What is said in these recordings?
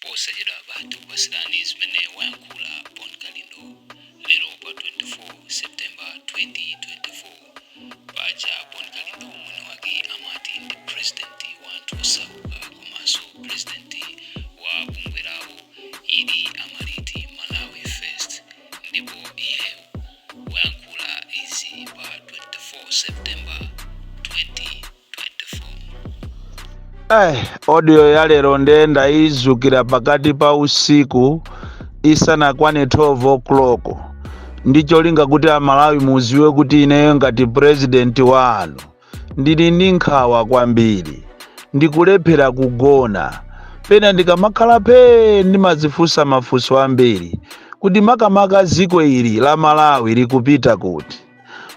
Posachedwapa tikupasirani zimene wayankhula Bon Kalindo lero pa 24 September 2024. Paja Bon Kalindo mwini wake amati ndi president wa anthu osauka komanso president wa bungwe lawo ili amaliti Malawi First, ndipo iyeyo wayankhula izi pa 24 September 2024. Audio ya lero nde ndayizukira pakati pa usiku isanakwane 12 o'clock, ndi cholinga kuti Amalawi muziwe kuti ineyo ngati president wanu ndili ndi nkhawa kwambiri, ndikulephera kugona. Pena ndikamakhala phe ndimazifunsa mafunso ambiri kuti makamaka dziko ili la Malawi likupita kuti?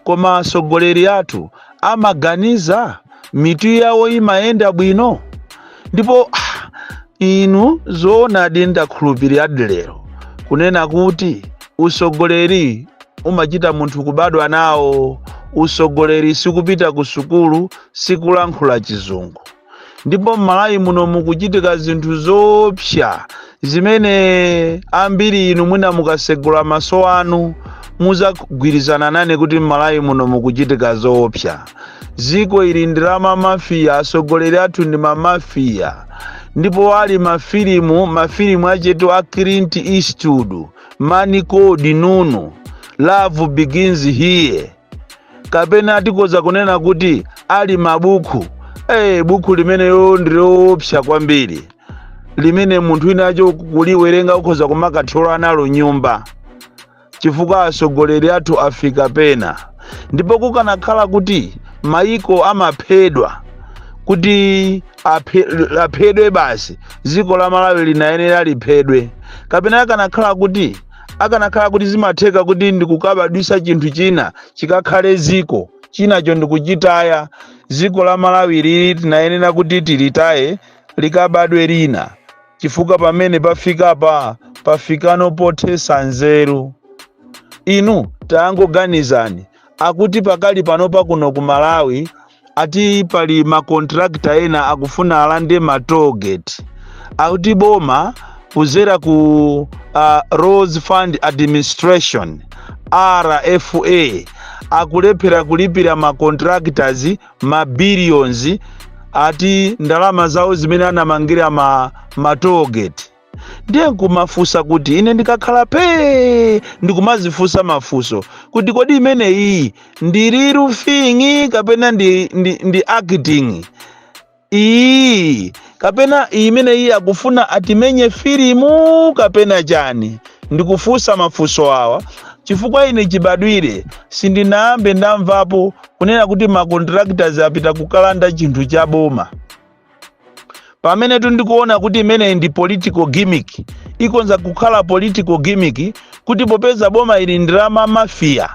Koma atsogoleri athu amaganiza, mitu yawo imayenda bwino? Ndipo inu zoonadi, ndakhulupirira lero kunena kuti usogoleri umachita munthu kubadwa nawo. Usogoleri sikupita ku sukulu, sikulankhula Chizungu. Ndipo m'Malawi muno mukuchitika zinthu zoopsa zimene ambiri inu mwina mukasegula maso anu muzagwirizana nane kuti m'Malawi muno mukuchitika zoopsa. Ziko ili ndi la mamafiya, atsogoleri athu ndi mamafiya. Ndipo ali mafilimu achetu a Clint Eastwood, Man Called Nunu, Love Begins Here, kapena tikoza kunena kuti ali mabuku, buku limeneyo ndiloopsa kwambiri, limene munthu inacho kuliwerenga ukhoza kumakathyola nalo nyumba, chifukwa atsogoleri athu afika pena. Ndipo kukanakhala kuti maiko amaphedwa kuti aphedwe basi, dziko la Malawi linayenera liphedwe. Kapena akanakhala kuti zimatheka kuti ndikukabadwisa chinthu china chikakhale ziko chinacho ndikuchitaya, dziko la Malawi lili tinayenera kuti tilitaye likabadwe lina, chifukwa pamene pafikapa pafikano pothesa nzeru. Inu tangoganizani, akuti pakali panopa kuno ku Malawi ati pali makontrakta ena akufuna alande ma tollgate. Akuti boma kuzera ku Roads Fund Administration, RFA, akulephera kulipira ma contractors ma billions, ati ndalama zawo zimene anamangira ma tollgate. Ndiye nkumafunsa kuti ine ndikakhala pee ndikumazifunsa mafunso kuti kodi imeneyi ndi real thing kapena ndi acting iyi, kapena imeneyi akufuna atimenye filimu kapena chani? Ndikufunsa mafunso awa chifukwa ine chibadwire sindinayambe ndamvapo kunena kuti ma contractors apita kukalanda chinthu cha boma. Pamene tindikuona kuti imeneyi ndi political gimmick, ikonza kukhala political gimmick kuti popeza boma ili ndi la mamafiya,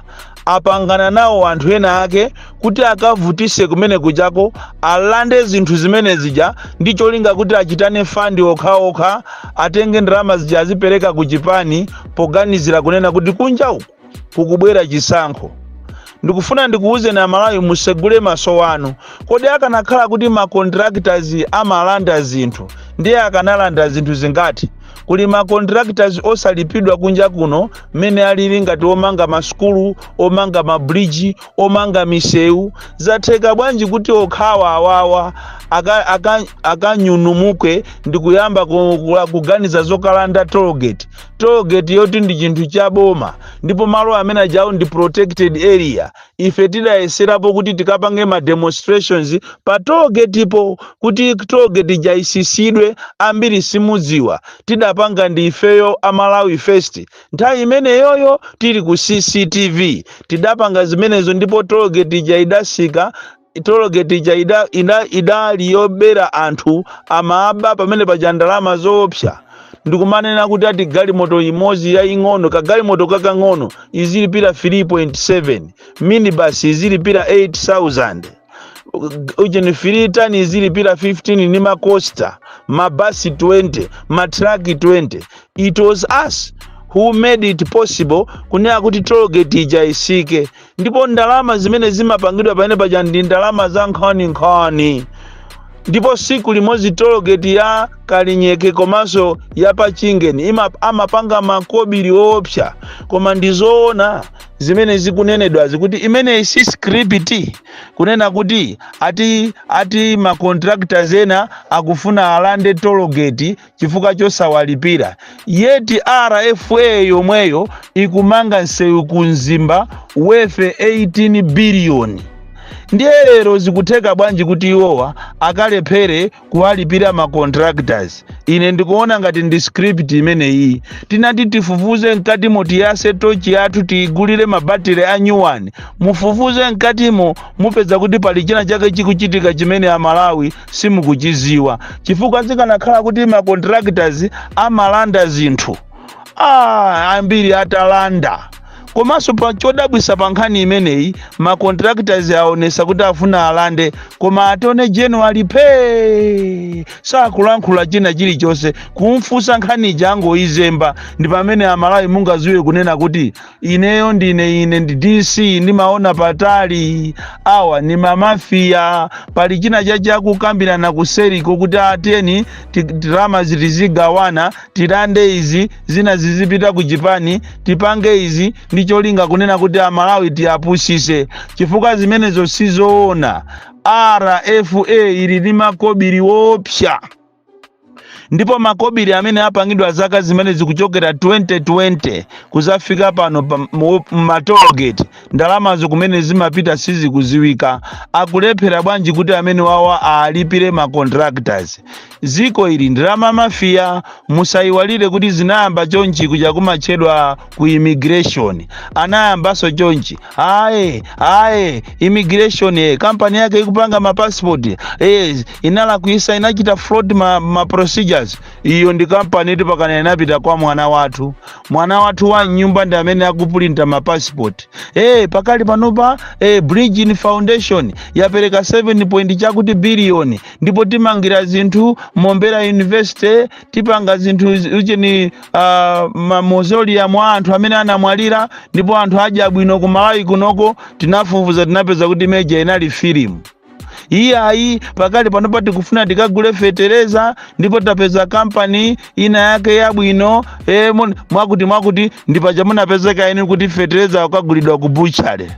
apangana nawo anthu ena ake kuti akavutise kumene kujako, alande zinthu zimene zija, ndi cholinga kuti achitane fund okhaokha, atenge ndalama zija azipereka ku chipani, poganizira kunena kuti kunja uku kukubwera chisankho. Ndikufuna ndikuwuzeni Amalawi, musegule maso anu. Kodi akanakhala kuti ma contractors amalanda zinthu, ndiye akanalanda zinthu zingati? Kuli ma contractors osalipidwa kunja kuno mmene alili ngati omanga masukulu, omanga mabridge, omanga misewu. Zatheka bwanji kuti okhawa awawa akanyunumuke ndi kuyamba kuganiza zokalanda tollgate, tollgate yoti ndi chinthu cha boma, ndipo malo amene ajawo ndi protected area? Ife tidayeserapo kuti tikapange ma demonstrations pa tollgate ipo kuti tollgate ija isisidwe. Ambiri simudziwa, tidapanga ndi ifeyo Amalawi First nthawi imeneyoyo tili ku CCTV, tidapanga zimenezo ndipo tollgate ija idasika. Tollgate ija idali yobera anthu, amaba pamene paja ndalama zoopsa, ndikumanena kuti ati galimoto imodzi yaying'ono, kagalimoto kakang'ono, izilipira 3.7, minibus izilipira 8000, ujeni 3 tani izilipira 15, ni macoaster, mabasi 20, matraki 20. It was us who made it possible kunena kuti tollgate ija isike, ndipo ndalama zimene zimapangidwa pamene paja ndi ndalama za nkhaninkhani. Ndipo siku limodzi tollgate ya Kalinyeke komanso ya Pachingeni amapanga makobiri woopsa. Koma ndizoona zimene zikunenedwa zikuti imeneyi si script, kunena kuti ati ma contractors ena akufuna alande tollgate chifukwa chosawalipira, yet RFA yomweyo ikumanga msewu ku Mzimba worth 18 billion. Ndiye lero zikutheka bwanji kuti iwowa akalephere kuwalipira ma contractors? Ine ndikuona ngati ndi script imeneyi. Tinati tifufuze mkatimo, tiyase tochi yathu, tiyigulire mabatire a new one, mufufuze mkatimo, mupeza kuti pali china chake chikuchitika chimene Amalawi simukuchiziwa, chifukwa zikanakhala kuti ma contractors amalanda zinthu, ambiri atalanda. Komanso pa chodabwisa pa nkhani imeneyi, ma contractors aonesa kuti afuna alande, koma Attorney General phe, sakulankhula china chilichonse. Kumfunsa nkhani jangoizemba. Ndi pamene Amalawi mungaziwe kunena kuti ineyo ndine, ine ndi DC, ndimaona patali. Awa ni ma mafia. Pali china chachakukambirana kuseriko kuti ateni ndalama tizigawana, tilande izi, zina zizipita ku chipani, tipange izi ndi cholinga kunena kuti Amalawi tiyapusise, chifukwa zimenezo sizoona. RFA ili ndi makobiri wopsa, ndipo makobiri amene apangidwa zaka zimene zikuchokera 2020 kuzafika pano ma tollgate, ndalamazo kumene zimapita sizikuziwika. Akulephera bwanji kuti amene wawa alipire ma contractors? Ziko ili ndi la ma mafia. Musayiwalire kuti zinayamba chonchi kuja kumatchedwa ku immigration, anayambanso chonchi. Aye aye, immigration, kampani yake ikupanga ma passport inalakwisa, inachita fraud ma procedures. Iyo ndi kampani iti pakana inapita kwa mwana wathu, mwana wathu wa nyumba ndi amene akupulinta ma passport. Pakali panopa Bridgin Foundation yapereka 7 point chakuti biliyoni, ndipo timangira zinthu Mombera University, tipanga zinthu ucheni ma mausoleum a anthu amene anamwalira, ndipo anthu adya bwino ku Malawi kunoko. Tinafufuza, tinapeza kuti meja inali filimu. Iyayi, pakali panopa tikufuna tikagule fetereza, ndipo tapeza kampani ina yake yabwino, mwakuti mwakuti. Ndipaja munapezeka eni kuti fetereza akagulidwa ku butchery.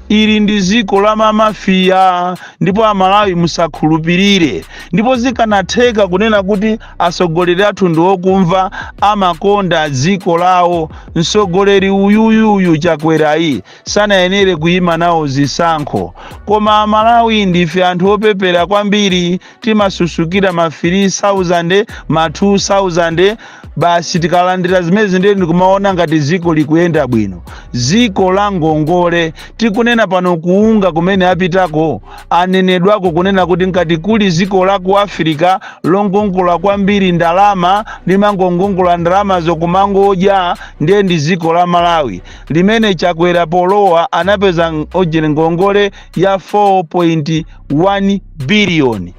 Ili ndi ziko la ma mafia, ndipo Amalawi musakhulupirire. Ndipo zikanatheka kunena kuti atsogoleri athu ndi okumva, amakonda dziko lawo, mtsogoleri uyuyuyu Chakwerayi sanayenere kuyima nawo zisankho. Koma Amalawi ndife anthu opepera kwambiri, timasusukira ma 3000, ma 2000 basi. Tikalandira zimene ndiye ndikumaona ngati ziko likuyenda bwino. Ziko la ngongole. Tikunena pano, kuunga kumene apitako anenedwako kunena kuti ngati kuli ziko la ku Africa longongola kwambiri ndalama, limangongongola ndalama zokumangodya, ndiye ndi ziko la Malawi, limene Chakwera polowa anapeza ojere ngongole ya 4.1 biliyoni,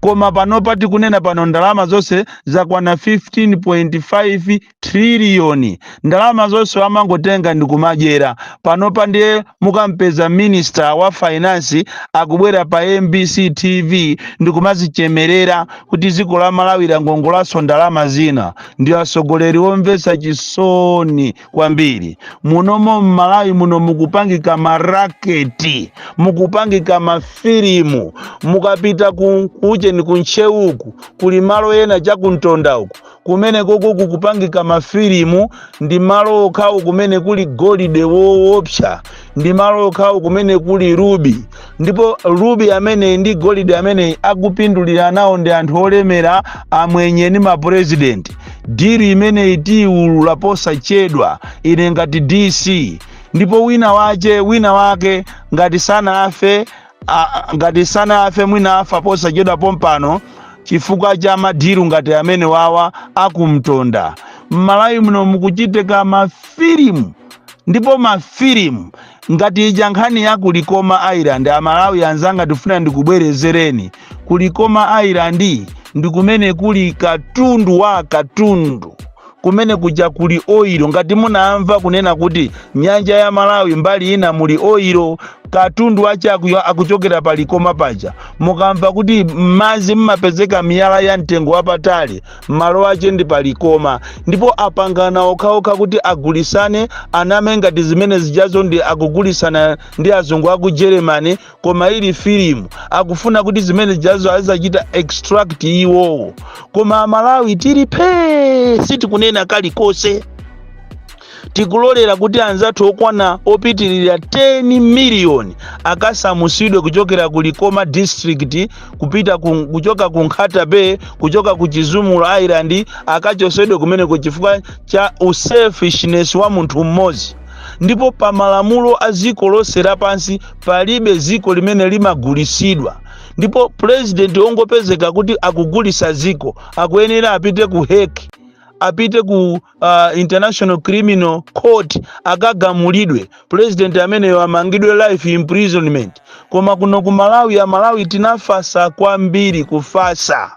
koma panopa tikunena pano ndalama zonse zakwana 15.5 triliyoni. Ndalama zonse amangotenga ndi kumadyera. Panopa ndiye mukampeza minister wa finance akubwera pa MBC TV ndi kumazichemerera kuti dziko la Malawi langongolanso ndalama zina. Ndi atsogoleri omvetsa chisoni kwambiri. Munomo mMalawi muno mukupangika ma racket, mukupangika mafilimu. Mukapita ku kucheni kuntcheuku, kuli malo ena chakumtonda uku kumene koko kukupangika mafilimu. Ndi malo okhawo kumene kuli golide woopsa, ndi malo okhawo kumene kuli ruby, ndipo ruby ameneyi ndi golide ameneyi akupindulira nawo ndi anthu olemera, amwenye ndi mapurezidenti. Deal imeneyi tiyiwulula posachedwa, ine ngati DC. Ndipo wina wache, wina wake ngati sana afe, ngati sana afe, mwina afa posachedwa pompano chifukwa cha ma deal ngati amene wawa akumtonda. M'Malawi muno mukuchitika mafilimu, ndipo mafilimu ngati ija nkhani ya Kulikoma Island. Amalawi anzanga, tifuna ndikubwerezereni, Kulikoma Island ndi kumene kuli katundu wa katundu, kumene kuja kuli oil. Ngati munamva kunena kuti nyanja ya Malawi mbali ina muli oil. Katundu ache akuchokera pa Likoma paja. Mukamva kuti m'madzi mmapezeka miyala ya mtengo wapatali, malo ache ndi pa Likoma. Ndipo apangana okhaokha kuti agulisane, aname ngati zimene zijazo ndi akugulisana ndi azungu aku Germany, koma ili filimu. Akufuna kuti zimene zijazo azachita extract iwowo. Koma Amalawi tili phee, sitikunena kalikonse. Tikulolera kuti anzathu okwana opitirira 10 miliyoni akasamusidwe kuchokera ku Likoma District kupita kuchoka ku Nkhata Bay, kuchoka ku Chizumulu Island, akachosedwe kumeneko chifukwa cha uselfishness wa munthu mmodzi. Ndipo pa malamulo a dziko lonse lapansi, palibe dziko limene limagulisidwa. Ndipo president ongopezeka kuti akugulisa dziko akuyenera apite ku Hague, apite ku International Criminal Court, akagamulidwe. President ameneyo amangidwe life imprisonment. Koma kuno ku Malawi, Amalawi tinafasa kwambiri, kufasa.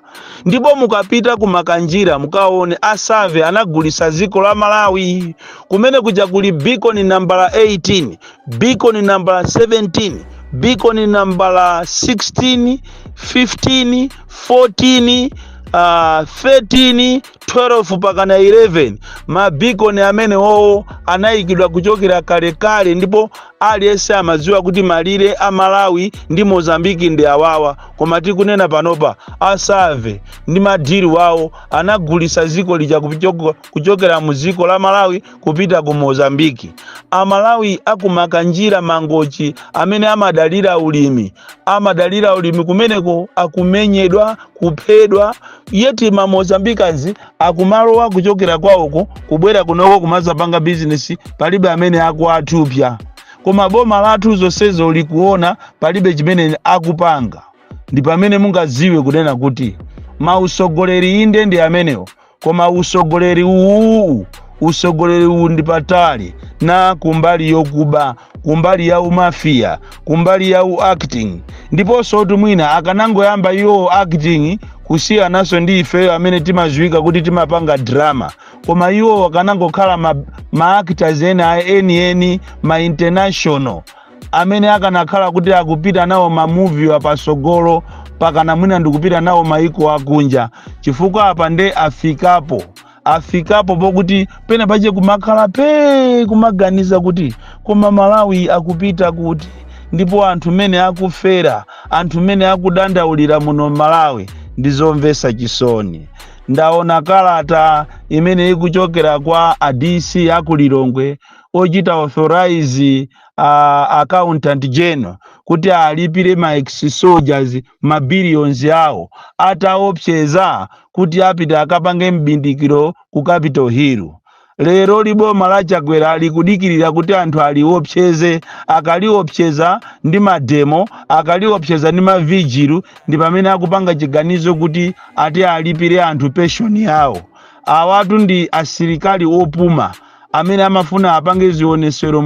Ndipo mukapita ku Makanjira mukaone, a survey anagulisa dziko la Malawi. Kumene kuja kuli beacon nambala 18, beacon nambala 17, beacon nambala 16, 15, 14, 13, 12 pakana 11. Ma beacon amene wowo anayikidwa kuchokera kalekale, ndipo aliyense amadziwa kuti malire a Malawi ndi Mozambiki ndi awawa. Koma tikunena panopa, a survey ndi ma deal wawo anagulisa dziko lija kuchokera mu dziko la Malawi kupita ku Mozambiki. Amalawi akumakanjira, Mangochi, amene amadalira ulimi, amadalira ulimi kumeneko, akumenyedwa, kuphedwa, yet ma Mozambicans akumalowa kuchokera kwawoko kubwera kunoko kumazapanga bizinesi, palibe amene akuathupya. Koma boma lathu zonsezo likuona, palibe chimene akupanga. Ndi pamene mungadziwe kunena kuti mausogoleri inde ndi amenewo, koma usogoleri uwu, usogoleri uwu ndi patali na kumbali yokuba, kumbali ya umafia, kumbali ya uacting. Ndiponso kuti mwina akanangoyamba iwo acting, kusiyananso ndi ifeyo amene timadziwika kuti timapanga drama, koma iwo akanangokhala ma actors ena enieni, ma international, amene akanakhala kuti akupita nawo ma movie apasogolo, pakana mwina ndikupita nawo maiko akunja. Chifukwa apa nde afikapo, afikapo pokuti pena pache kumakhala pe kumaganiza kuti koma Malawi akupita kuti? Ndipo anthu mene akufera, anthu mene akudandaulira muno Malawi, ndizomvetsa chisoni. Ndaona kalata imene ikuchokera kwa a DC aku Lilongwe ochita authorize Accountant General kuti alipire ma ex soldiers ma billions awo, ataopseza kuti apita akapange mbindikiro ku Capitol Hill. Lero liboma la Chakwera likudikirira kuti anthu aliopseze. Akaliopseza ndi ma demo, akaliopseza ndi ma vigil, ndi pamene akupanga chiganizo kuti ati alipire anthu pension yawo. Awatu ndi asilikali opuma amene amafuna apange zionesero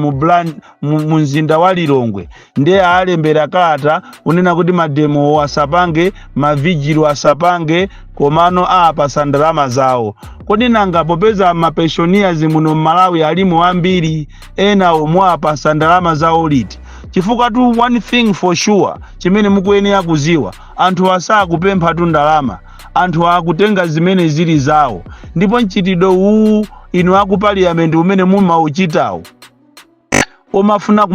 mu mzinda wa Lilongwe. Ndiye alembera kalata kunena kuti ma demo asapange, ma vigil asapange, komano apasa ndalama zawo. Kodi nanga popeza ma pensioners muno mMalawi alimo ambiri, ena omwe apasa ndalama zawo liti? Chifukwa tu one thing for sure chimene mukuyenera kuziwa, anthu asakupempha tu ndalama, anthu akutenga zimene zili zawo. Ndipo mchitidwe uwu inu aku parliament umene mumauchitawo, omafuna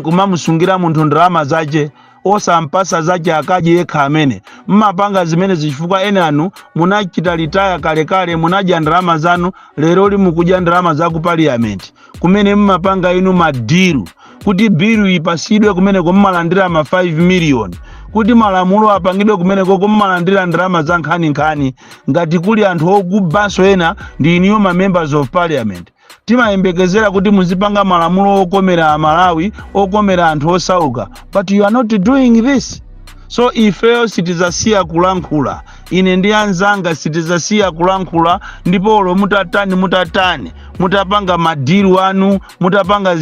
kumamusungira munthu ndalama zace, osampasa zace akadye yekha, amene mmapanga zimene, chifukwa ene anu munachita retire kalekale, munadya ndalama zanu, lero limukudya ndalama za ku parliament kumene mmapanga inu ma deal kuti bill ipasidwe kumeneko mmalandira ma 5 million, kuti malamulo apangidwe kumeneko kummalandira ndalama za nkhaninkhani. Ngati kuli anthu okubanso ena, ndi iniyo ma members of parliament. Timayembekezera kuti muzipanga malamulo okomera Amalawi, okomera anthu osauka, but you are not doing this. So ifeyo sitizasiya kulankhula. Ine ndi anzanga sitizasiya kulankhula. Ndipo olo mutatani, mutatani, mutapanga ma deal anu, mutapanga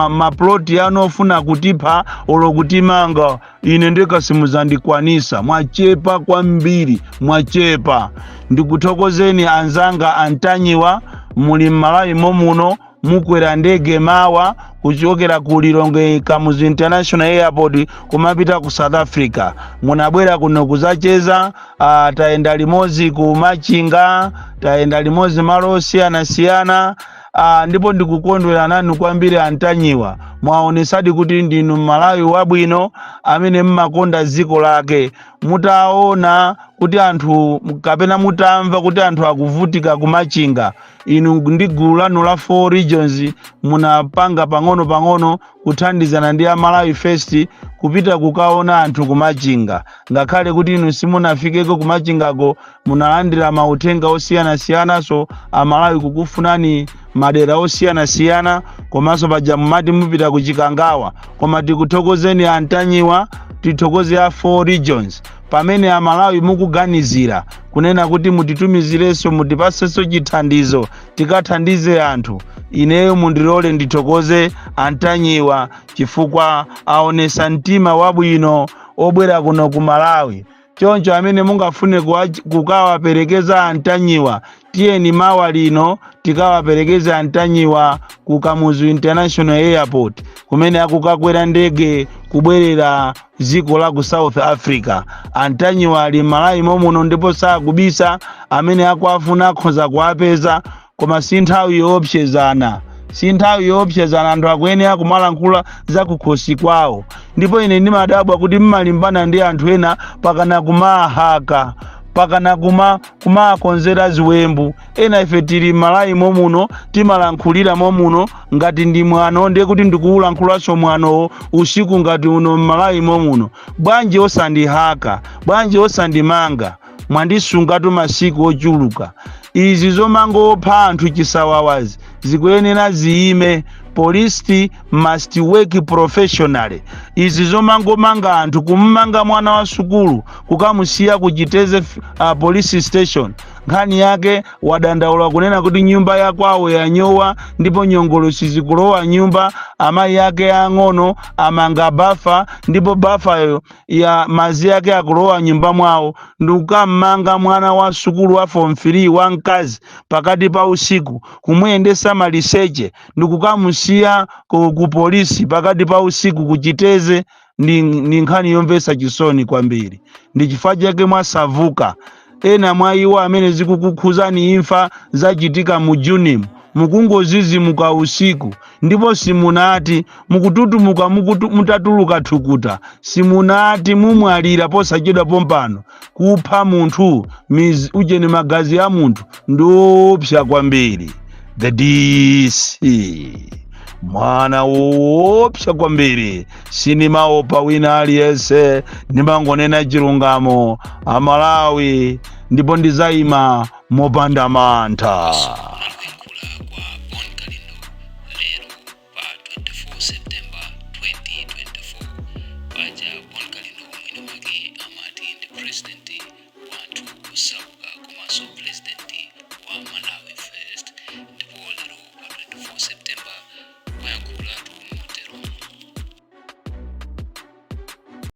ma plot anu ofuna kutipha olo kutimanga, ine ndikasimuzandikwanisa. Mwachepa kwambiri, mwachepa. Ndikuthokozeni anzanga antanyiwa, muli m'Malawi momuno, mukwera ndege mawa kupita ku South Africa. Kuchokera ku Lilongwe Kamuzu International Airport kumapita ku South Africa, munabwera kuno kuzacheza. Tayenda limodzi ku Machinga, tayenda limodzi malo osiyanasiyana. Ndipo ndikukondwera nanu kwambiri, Antanyiwa. Mwaonesadi kuti ndinu Malawi wabwino amene mmakonda dziko lake. Mutaona kuti anthu, kapena mutamva kuti anthu akuvutika kumachinga, inu ndi gulu lanu la Four Regions munapanga pang'ono pang'ono kuthandizana ndi Amalawi First kupita kukaona anthu kumachinga. Ngakhale kuti inu simunafikeko kumachingako, munalandira mauthenga osiyanasiyana, Amalawi kukufunani madera osiyanasiyana. Komanso paja mumati mupita kuchikangawa. Koma tikuthokozeni, Antanyiwa, tithokoze a Four Regions. Pamene Amalawi mukuganizira kunena kuti mutitumizirenso, mutipasenso chithandizo tikathandize anthu, ineyo mundilole ndithokoze Antanyiwa chifukwa aonesa mtima wabwino obwera kuno ku Malawi. Choncho amene mungafune kukawaperekeza Antanyiwa, tiyeni mawa lino tikawaperekeze Antanyiwa ku Kamuzu International Airport kumene akukakwera ndege kubwerera dziko la ku South Africa. Antanyiwa ali Malawi momuno ndipo sakubisa. Amene akuafuna akhoza kuapeza, koma si nthawi yoopsezana, si nthawi yoopsezana. Anthu akuyenera kumalankhula za kukhosi kwawo. Ndipo ine ndimadabwa kuti mmalimbana ndi anthu ena pakana kumahaka, pakana kumakonzera ziwembu ena. Ife tili Malawi momuno, timalankhulira momuno. Ngati ndi mwano, ndiye kuti ndikuwulankhulanso mwanowo usiku ngati uno m'Malawi momuno. Bwanji osandihaka? Bwanji osandimanga? Mwandisungatu masiku ochuluka. Izi zomangopha anthu chisawawazi zikuyenera ziyime. Police must work professionally. Izi zomangomanga anthu, kummanga mwana wa sukulu kukamusiya ku Chiteze police station, nkhani yake wadandaula kunena kuti nyumba yakwawo yanyowa ndipo nyongolo sizikulowa nyumba. Amayi ake ang'ono amanga bafa ndipo bafayo ya mazi ake akulowa nyumba mwawo. Ndikukammanga mwana wa sukulu wa form 3 wa mkazi pakati pa usiku, kumuyendesa maliseche ndikukamusiya ku polisi pakati pa usiku kuchiteze, ndi nkhani yomvetsa chisoni kwambiri. Ndi chifukwa chake mwasavuka ena mwa iwo amene zikukukhuzani, imfa zachitika mu Junimu, mukungozizimuka usiku ndipo simunati mukututumuka, mutatuluka thukuta, simunati mumwalira posachedwa pompano. Kupha munthu, ujeni, magazi a munthu ndi woopsa kwambiri. The DC, mwana woopsa kwambiri. Sinimaopa wina aliyense, ndimangonena chilungamo, Amalawi, ndipo ndizayima mopanda mantha. Kuyankhula kwa Bon Kalindo lero pa 24 September 2024. Paja Bon Kalindo mwini wake amati ndi president wanthu osauka komanso president wa Malawi First. Ndipo lero pa 24 September wayankhulatu.